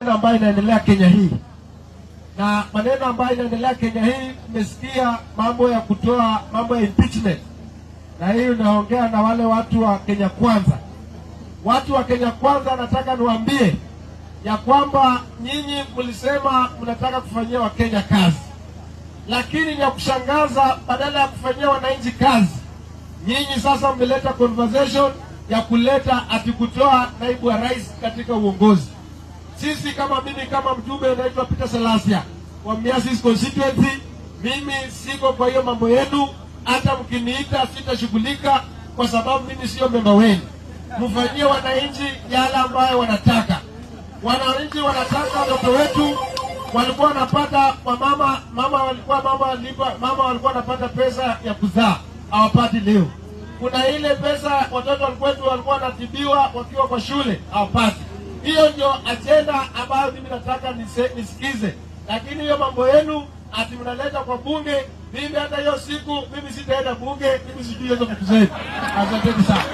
Ambayo inaendelea Kenya hii na maneno ambayo inaendelea Kenya hii, mmesikia mambo ya kutoa mambo ya impeachment, na hii unaongea na wale watu wa Kenya Kwanza. Watu wa Kenya Kwanza, nataka niwaambie ya kwamba nyinyi mlisema mnataka kufanyia Wakenya kazi, lakini ni ya kushangaza, badala ya kufanyia wananchi kazi, nyinyi sasa mmeleta conversation ya kuleta ati kutoa naibu wa rais katika uongozi. Sisi kama mimi kama mjumbe naitwa Peter Salasya wa Mumias constituency, mimi siko kwa hiyo mambo yenu. Hata mkiniita sitashughulika, kwa sababu mimi sio memba wenu. Mfanyie wananchi yale ambayo wanataka. Wananchi wanataka watoto wetu walikuwa wanapata wamama, mama walikuwa mama walipa, mama walikuwa wanapata pesa ya kuzaa, hawapati leo. Kuna ile pesa watoto wetu walikuwa wanatibiwa wakiwa kwa shule, hawapati. Hiyo ndio ajenda ambayo mimi nataka nisikize, lakini hiyo mambo yenu ati mnaleta kwa bunge, mimi hata hiyo siku mimi sitaenda bunge, mimi sijui hizo vitu zenu. Asanteni sana.